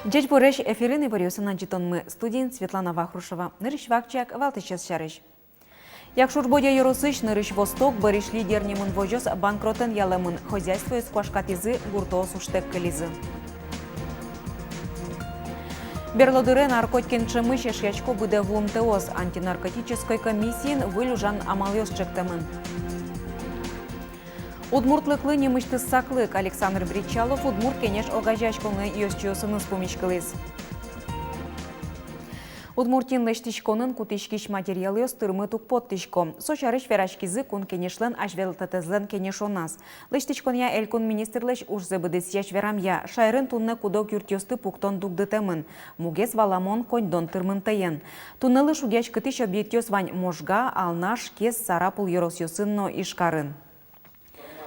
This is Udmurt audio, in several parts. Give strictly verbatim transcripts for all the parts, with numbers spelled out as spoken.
Ӟечбуресь! Эфирын иворъёсын адӟытонмы, студиын Светлана Вахрушева. Нырысь вакчияк валтӥсез сярысь. Якшур-Бӧдья ёросысь нырысь «Восток» бӧрысь «Лидер» нимын возёс банкротэн ялэмын, хозяйствоез куашкатӥзы, гуртоос ужтэк кылизы. Берло дыре наркотикен ӵемысь эшъясько быдэ вуымтэос. Антинаркотической комиссиын выль ужан амалъёс ӵектэмын. Удмуртлыклы нимысьтыз саклык. Александр Бречалов «Удмурт кенеш» огазеяськонлэн ёзчиосыныз пумиськылӥз. Удмуртиын лэсьтӥськонын кутӥськись материалъёс тырмыт уг поттӥсько. Со сярысь вераськизы Кун Кенешлэн азьветлытэзлэн кенешоназ. Лэсьтӥськонъя элькун министрлэсь ужзэ быдэсъясь верамъя, шаерын туннэ куд-ог юртъёсты пуктон дугдытэмын. Мугез валамон коньдон тырмымтэен. Туннэлы шугъяськытӥсь объектъёс вань Можга, Алнаш, Кез, Сарапул ёросъёсын но Ижкарын.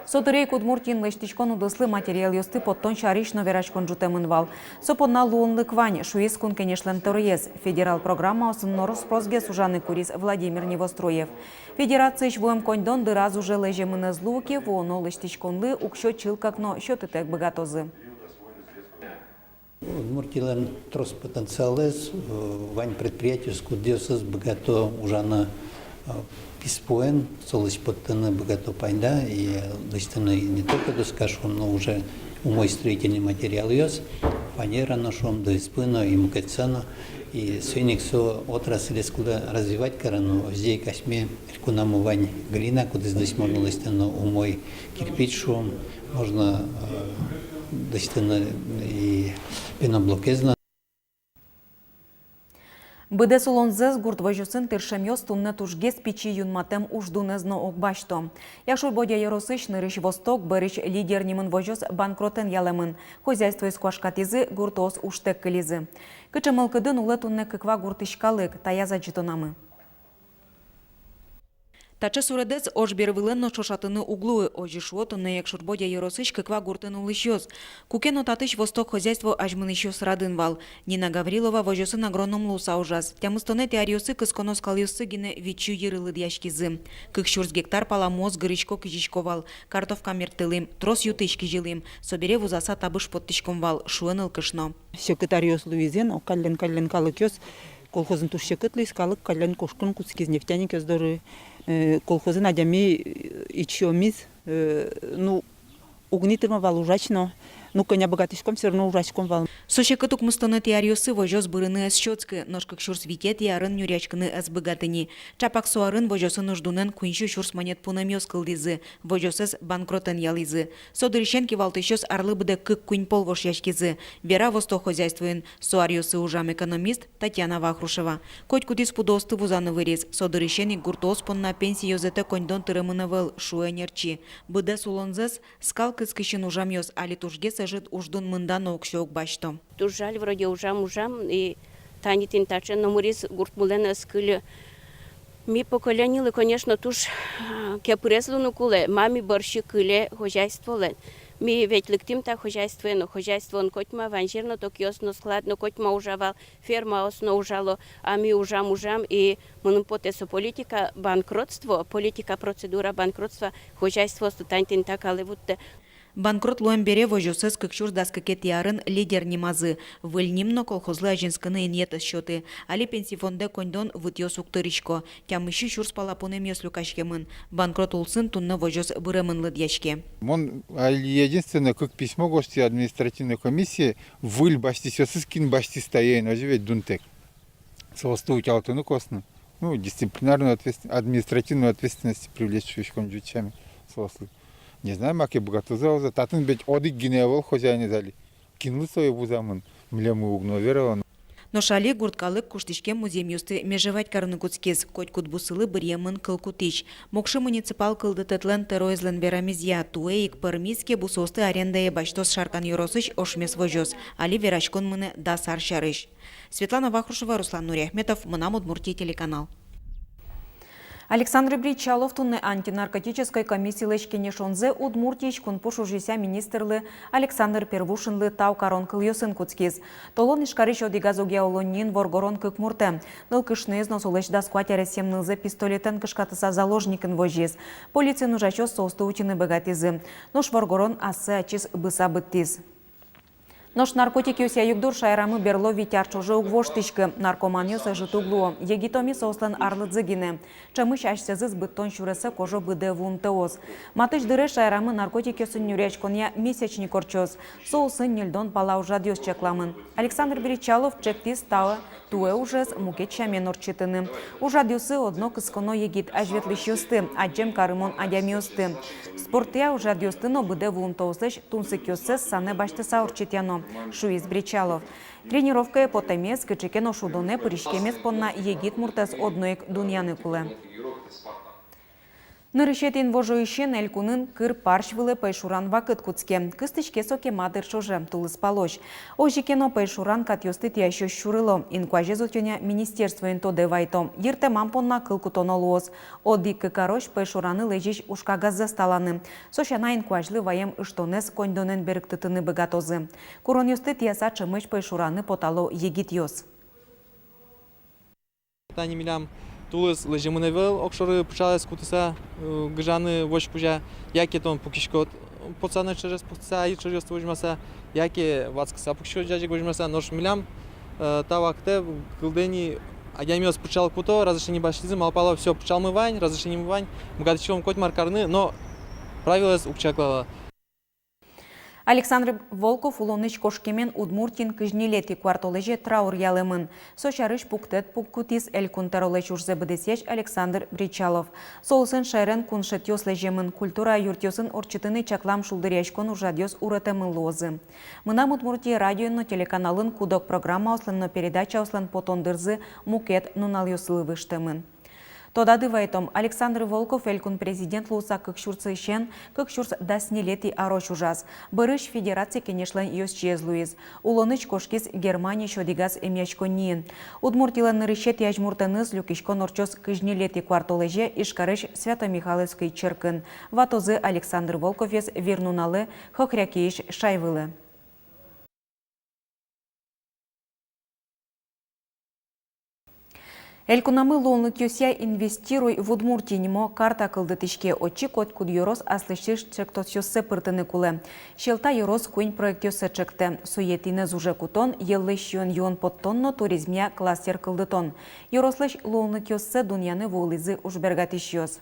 Со дыре ик Удмуртиын лэсьтӥськон удыслы материалъёсты поттон сярысь но вераськон ӝутэмын вал. Со понна луонлык вань, шуиз Кун Кенешлэн тӧроез. Федерал программаосын но рос-просгес ужаны куриз Владимир Невоструев. Федерациысь вуэм коньдон дыраз уже лэземын ӧз луы ке, вуоно лэсьтӥськонлы уксё чылкак но сётытэк быгатозы. Удмуртилэн трос потенциалэз, э, вань предприятиос, кудъёсыз быгато ужаны, э, писпуэн, солэсь поттыны быгато пайда и лэсьтыны не только доска, шуом, но уже умой строительный материалъёс, фанера но, шуом, ДСП но и мукетсэ но. И соин ик со отраслез кулэ развивать карыны. Озьы ик асьме элькунамы вань глина, кудӥзлэсь можно лэсьтыны умой кирпич, шуом, можно, э, лэсьтыны и пеноблокез но. Быдэс улонзэс гурт возёсын тыршемъёс туннэ тужгес пичи юнматэм уждунэз но уг басьто. Якшур-Бӧдья ёросысь нырысь «Восток» бӧрысь «Лидер» нимын возёс банкротэн ялэмын. Хозяйствоез куашкатӥзы, гуртоос ужтэк кылизы. Кыӵе мылкыдын улэ туннэ Кыква гуртысь калык, таяз адӟытонамы. Таӵе суредэз ож бервылэн но ӵошатыны уг луы. Озьы шуо туннэ Якшур-Бӧдья ёросысь Кыква гуртын улӥсьёс. Куке но татысь «Восток» хозяйство азьмынӥсьёс радын вал. Нина Гаврилова возёсын агроном луыса ужаз. Тямыстонэтӥ аръёсы кысконо скалъёссы гинэ витьсю йыры лыдъяськизы. Кык сюрс гектар пала муос гырысько-кизисько вал. Картовка мерттылӥм, трос ю-тысь кизилӥм. Собере вузаса табыш поттӥськом вал, шуэ нылкышно. Секыт аръёс луизы но, каллен-каллен калыкъёс, колхозын туж секыт луиз, калык каллен кошкыны кутскиз нефтяникъёс доры, э, колхозын адями, э, ичиомиз, э, ну, уг ни тырмы вал ужась но, ну, кӧня быгатӥськом, всё равно ужаськом вал. Со секыт укмыстонэтӥ аръёсы возёс бырыны ӧз сётскы, нош кык сюрс витетӥ арын нюръяськыны ӧз быгаты ни. Чапак со арын возёсын уждунэн куинь сю сюрс манет пунэмъёс кылдӥзы. Возёсэз банкротэн ялӥзы. Со дырысен кивалтӥсьёс арлы быдэ кык-куинь пол вошъяськизы, вера «Восток» хозяйствоын со аръёсы ужам экономист Татьяна Вахрушева. Котькудӥз пудоосты вузаны выриз. Со дырысен ик гуртоос понна пенси ёзэтэ коньдон тыремын ӧвӧл, шуэ ӧнерчи. Быдэс улонзэс скал кыскисьын ужамъёс али тужгес ӧжыт уждун мында но уксё уг басьто. Туж жаль, вроде ужам, ужам, и тани тӥни таӵе номыриз гуртмылэн ӧз кыльы. Ми поколенилы, конечно, туж, а, кепырез луыны кулэ, ма ми бӧрсьы кыле хозяйстволэн. Ми ведь лыктӥм та хозяйствоен, но хозяйствоын котьма ваньзэ но токъёс но, склад но, котьма ужа вал, фермаос но ужало, а ми ужам, ужам, и мыным потэ, со политика банкротство, политика, процедура банкротства хозяйствоосты тани тӥни та калэ вуттэ. Банкрот луэм бере возёсэз кык сюрс дас кыкетӥ арын «Лидер» нимазы. Выль ним но колхозлы азинскыны инъет ӧз сёты. Али пенси фондэ коньдон вытъёс уг тырисько. Тямыс сю сюрс пала пунэмъёс люкаськемын. Банкрот улсын туннэ возёс быремын лыдъяське. Мон али единственное кык письмо гожтӥ административной комиссие, выль басьтӥсьёсыз кин басьтӥз, таин озьы ведь дунтэк. Соосты утялтыны косны. Ну, дисциплинарную ответствен-, административную ответственность привлечь шуиськом ӟуч сямен соослы. Не знаю, маке быгатозы-а, уз-а. Татын ведь одӥг гинэ ӧвӧл хозяинэз али. Кинлы сое вузамын, милемлы уг но верало. Нош али гурт калык куштӥськем музъемъёсты межевать карыны кутскиз. Котькуд бусылы быръемын кыл кутӥсь. Мокши муниципал кылдытэтлэн тӧроезлэн верамезъя, туэ ик пӧрмиз ке, бусыосты арендае басьтоз Шаркан ёросысь «Ошмес» возёс. Али вераськон мынэ дас ар сярысь. Светлана Вахрушева, Руслан Нуриахметов, «Мынам Удмуртие» телеканал. Александр Бречалов туннэ антинаркотической комиссилэсь кенешонзэ Удмуртиысь кунпуш ужъёсъя министрлы Александр Первушинлы тау карон кылъёсын кутскиз. Толон Ижкарысь одӥгаз огъя улонниын воргорон кык муртэ. Нылкышноез но солэсь дас куать аресъем нылзэ пистолетэн кышкатыса заложникын возиз. Полициын ужасьёс соосты утьыны быгатӥзы. Нош воргорон ассэ ачиз быса быдтӥз. Нош наркотикъёсъя югдур шаерамы берло вить ар ӵоже уг воштӥськы. Наркоманъёс ӧжыт уг луо. Егитомы соослэн арлыдзы гинэ. Ӵемысь асьсэзэс быдтон сюресэ кожо быдэ вуымтэос. Матысь дыре шаерамы наркотикъёсын нюръяськонъя месячник ортчоз. Соосын ньыльдон пала ужрадъёс чакламын. Александр Бречалов ӵектӥз та туэ ужез мукет сямен ортчытыны. Ужрадъёсы одно кысконо егит азьветлӥсьёсты, адӟем карымон адямиосты. Спортъя ужрадъёсты но быдэ вуымтэослэсь тунсыкъёссэс санэ басьтыса ортчытъяно, шуиз Бречалов. Тренировкае потэмез, кыӵе ке но шудонэ пыриськемез понна егит муртэз одно ик дунъяны кулэ. Нырысетӥ инвожоысен элькунын кыр парсь вылэ пӧйшуран вакыт кутске. Кыстӥське со кема дыр ӵоже, тулыспалозь. Озьы ке но пӧйшуран катъёсты тӥясьёс сюрыло, инкуазез утёнъя министерствоын тодэ вайто. Йыртэмам понна кыл кутоно луоз. Одӥг-кык арозь пӧйшураны лэзись ужкагаззэс таланы. Со сяна инкуазьлы ваем ыштонэз коньдонэн берыктытыны быгатозы. Куронъёсты тӥяса ӵемысь пӧйшураны потало егитъёс. Тани милям тулыс лэземын ӧвӧл, огшоры пыӵалэз кутыса, э, гыжаны возь кузя, яке тон пукиськод, потсанэ ӵыжез пуктыса, ай ӵыжъёсты возьмаса, яке ватскыса пукиськод ӟазег возьмаса. Нош милям, э, та вакытэ кылдэ ни, адямиос пыӵал куто, разрешение басьтӥзы, малпало, всё, пыӵалмы вань, разрешение вань, быгатӥськом коть мар карыны, но правилоез уг чаклало. Александр Волков улонысь кошкемен Удмуртиын кызь ньылетӥ куартолэзе траур ялэмын. Со сярысь пуктэт пу-, кутӥз Элькун тӧролэсь ужзэ быдэсъясь Александр Бречалов. Со улсын шаерен куншетъёс лэземын, культура юртъёсын ортчытыны чаклам шулдыръяськон ужрадъёс уретэмын луозы. «Мынам Удмуртие» радиоын но телеканалын куд-ог программаослэн но передачаослэн потон дырзы мукет нуналъёслы выжтэмын. Тодады вайтом, Александр Волков Элькун президент луыса кык сюрсысен кык сюрс дас ньылетӥ арозь ужаз. Бӧрысь Федерация Кенешлэн ёзчиез луиз. Улонысь кошкиз Германиысь одӥгаз эмъяськонниын. Удмуртилэн нырысетӥ азьмуртэныз люкиськон ортчоз кызь ньылетӥ куартолэзе Ижкарысь Свято-Михайловской черкын. Ватозы Александр Волковез вир нуналэ Хохрякысь шай вылэ. Элькунамы луонлыкъёсъя «Инвестируй в Удмуртии» нимо карта кылдытӥське. Отчы котькуд ёрос аслэсьтыз ӵектосъёссэ пыртыны кулэ. Сьӧлта ёрос куинь проектъёссэ ӵектэ: суетӥнэз уже кутон, йӧллэсь сиён-юон поттон но туризмъя кластер кылдытон. Ёрослэсь луонлыкъёссэ дунъяны вуылӥзы ужбергатӥсьёс.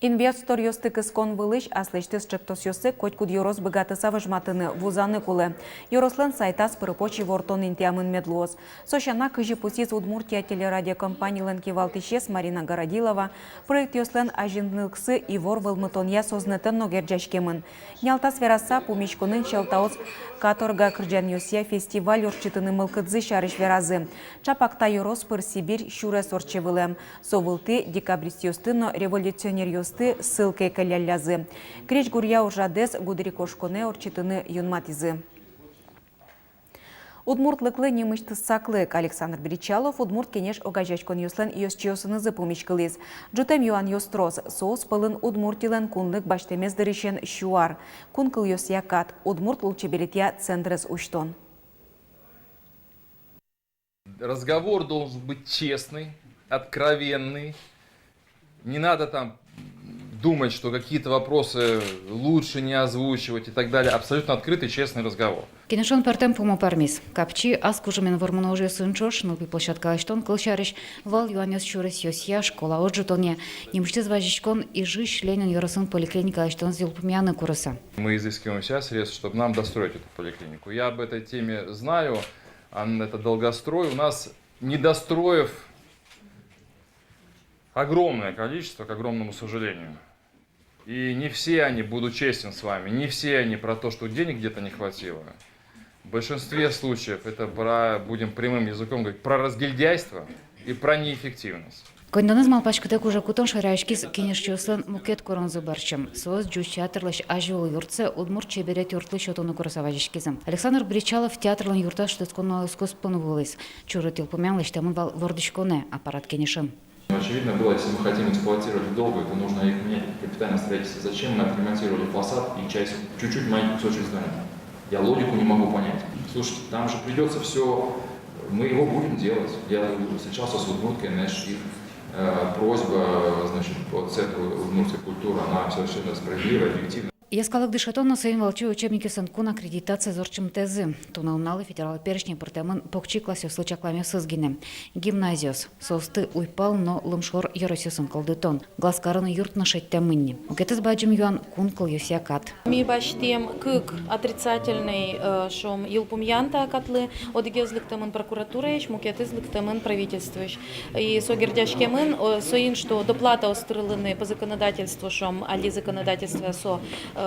Инвесторъёсты кыскон вылысь аслэсьтыз ӵектосъёссэ котькуд ёрос быгатыса возьматыны, вузаны кулэ. Ёрослэн сайтаз пыр-поч ивортон интыямын мед луоз. Со сяна, кызьы пусйиз «Удмуртия» телерадиокомпанилэн кивалтӥсез Марина Городилова, проектъёслэн азинлыксы ивор вӧлмытонъя сӧзнэтэн но герӟаськемын. Нялтас вераса, пумиськонын сьӧлтаос каторга кырӟанъёсъя фестиваль ортчытыны мылкыдзы сярысь веразы. Ӵапак та ёрос пыр Сибирь сюрес ортче вылэм. Со вылтӥ декабристъёсты но революционеръёсты ссылкае келяллязы. Крезьгуръя ужрадэз гудырикошконэ ортчытыны юнматӥзы. Удмуртлыклы нимысьтыз саклык. Александр Бречалов «Удмурт Кенеш» огазеяськонъёслэн ёзчиосынызы пумиськылӥз. Ӝутэм юанъёс трос, соос пӧлын Удмуртилэн кунлык басьтэмез дырысен сю ар, кун кылъёсъя кат, удмурт лулчеберетъя центрез усьтон. Разговор должен быть честный, откровенный. Не надо там думать, что какие-то вопросы лучше не озвучивать и так далее. Абсолютно открытый, честный разговор. Кенешон пӧртэм пумо пӧрмиз. Капчи ас кужымен вормоно ужъёсын ӵош нылпи площадка лэсьтон, кылсярысь, вал юанъёс сюресъёсъя, школа ӝутонъя. Нимысьтыз вазиськон Ижысь Ленин ёросын поликлиника лэсьтонэз йылпумъяны курыса. Мы изыскиваем у себя средств, чтобы нам достроить эту поликлинику. Я об этой теме знаю. А это долгострой. У нас недостроев огромное количество, к огромному сожалению. И не все они, буду честен с вами, не все они про то, что денег где-то не хватило. В большинстве случаев это про, будем прямым языком говорить, про разгильдяйство и про неэффективность. Коньдонэз малпаськытэк уже кутон шараяськиз кенешчиослэн мукет куронзы бӧрсьы. Соос ӟуч театрлэсь азьвыл юртсэ удмурт чеберет юртлы сётыны курыса вазиськизы. Александр Бречалов театрлэн юртаз шутэтскон нуналъёс куспын вуылӥз. Чурыт йылпумъян лэсьтэмын вал вордӥськонэ аппарат кенешын. Очевидно было, если мы хотим эксплуатировать в долгую, то нужно их менять. Капитальное строительство. Зачем мы отремонтировали фасад и часть, чуть-чуть маленький кусочек здания? Я логику не могу понять. Слушайте, там же придётся всё, мы его будем делать. Я встречался с Удмурт Кенеш, их, э, просьба, значит, по центру удмуртской культуры, она совершенно справедливая, объективная. Йӧскалык дышетон но соин валче учебникъёсын кун аккредитациез ортчымтэзы. Туннэ нуналлы федерал перечне пыртэмын покчи классъёслы чакламъёсыз гинэ. Гимназиос, соосты уйпал но лымшор ёросъёсын кылдытон. Глазкарын юрт но шедьтэмын ни. Мукетыз бадӟым юан — кун кылъёсъя кат. Ми басьтӥм кык отрицательный, э, шуом, йылпумъян та катлы, одӥгез лыктэмын прокуратураысь, мукетыз лыктэмын правительствоысь. И со герӟаськемын, о, соин, что доплатаос тырылыны по законодательству, шуом, али законодательство со, э,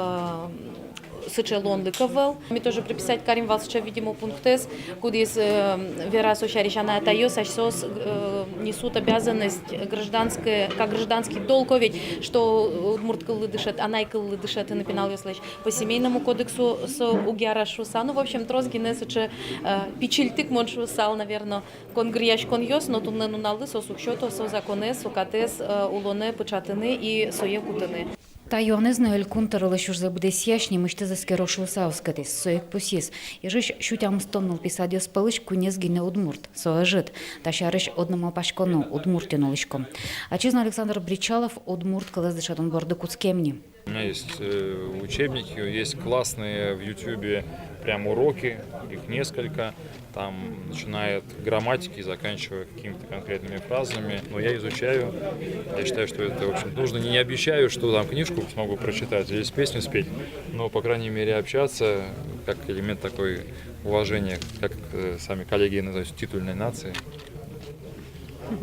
сыӵе луонлык ӧвӧл. Ми тоже прописать карим вал сыӵе, видимо, пунктэз, кудӥз, э, вера со сярысь: анай-атайёс асьсэос, э, несут обязанность гражданское, как гражданский долг, о, ведь, что удмурт кыллы дышет-, анай кыллы дышетыны пиналъёслэсь. По семейному кодексу со уг яра шуыса. Ну, в общем, трос гинэ сыӵе, э, пичильтык, мон шуысал, наверно, конгыръяськонъёс, но туннэ нуналлы соос уг сёто со законэз, со катэз, э, улонэ пыӵатыны и сое кутыны. Та юанэз но Элькун тӧролэсь ужзэ быдэсъясь нимысьтыз эскеро шуыса оскытӥз. Со ик пусйиз: Ижысь сю тямыстон нылпи садъёс пӧлысь куинез гинэ удмурт. Со ӧжыт. Та сярысь одно малпаськоно: Удмуртиын улӥсько. Ачиз но Александр Бречалов удмурт кылэз дышетон борды кутскем ни. У меня есть, э, учебники, есть классные в Ютубе прям уроки, их несколько. Там, начиная от грамматики, заканчивая какими-то конкретными фразами. Но я изучаю. Я считаю, что это, в общем, нужно. Не, не обещаю, что там книжку смогу прочитать или с песню спеть, но, по крайней мере, общаться как элемент такой уважения, как, э, сами коллеги называют, титульной нации.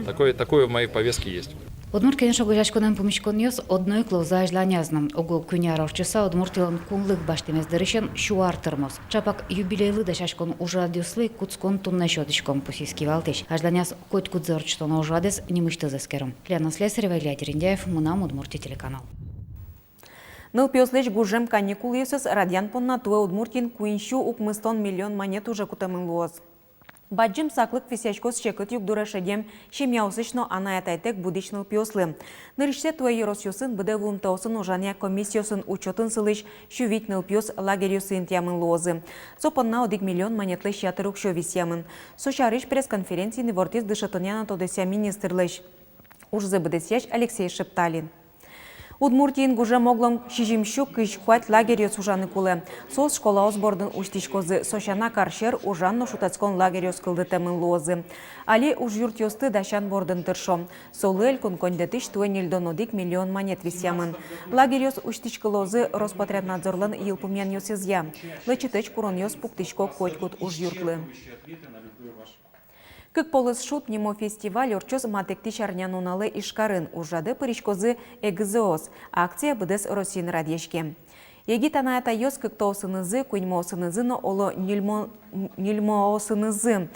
Такое, такое в моей повестке есть. Удмурт Кенеш огазеяськонэн пумиськонъёс одно ик луозы азьланяз но. Ог-огкуинь ар ортчыса Удмуртилэн кунлык басьтэмез дырысен сю ар тырмоз. Чапак юбилейлы дасяськон ужрадъёслы кутскон туннэ сётӥськом, пусйиз кивалтӥсь. Азьланяз котькудзэ ортчытоно ужрадэз нимысьтыз эскером. Лена Слесарева, Илья Дерендяев, «Мынам Удмуртие» телеканал. Нылпиослэсь гужем каникулъёссэс радъян понна туэ Удмуртиын куинь сю укмыстон миллион манет уже кутэмын луоз. Бадӟым саклык висъяськоз секыт югдуре шедем семьяосысь но анай-атайтэк будӥсь нылпиослы. Нырысьсэ туэ ёросъёсын быдэ вуымтэосын ужанъя комиссиосын учётын сылӥсь сю вить нылпиос лагерьёсы интыямын луозы. Со понна одӥг миллион манетлэсь ятыр уксё висъямын. Со сярысь пресс-конференциын ивортӥз дышетонъя но тодосъя министрлэсь ужзэ быдэсъясь Алексей Шепталин. Удмуртиын гужем оглом сизьым сю кызь куать лагерьёс ужаны кулэ. Соос школаос бордын усьтӥськозы, со сяна кар сьӧр ужан но шутэтскон лагерьёс кылдытэмын луозы. Али ужъюртъёсты дасян бордын тыршо. Солы элькун коньдэтысь туэ ньыльдон одӥг миллион манет висъямын. Лагерьёс усьтӥськылозы Роспотребнадзорлэн йылпумъянъёсызъя. Лэчытэсь куронъёс пуктӥсько котькуд ужъюртлы. «Кык полэс шуд» нимо фестиваль ортчоз матэктӥсь арнянуналэ Ижкарын. Ужрадэ пыриськозы эгызоос. Акция быдэс Россиын радъяське. Егит анай-атайёс кыктоосынызы, куиньмоосынызы но, оло, ньыльмо-, ньыльмоосынызы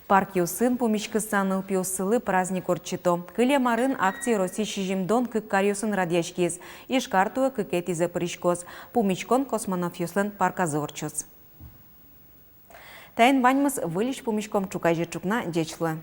паркъёсын пумиськыса нылпиоссылы праздник ортчыто. Кылем арын акция Россиысь сизьымдон кык каръёсын радъяськиз. Ижкар туэ кыкетӥзэ пыриськоз. Пумиськон Космонавтъёслэн парказы ортчоз. Таин ваньмыз. Выльысь пумиськом ӵуказе ӵукна. Ӟеч луэ.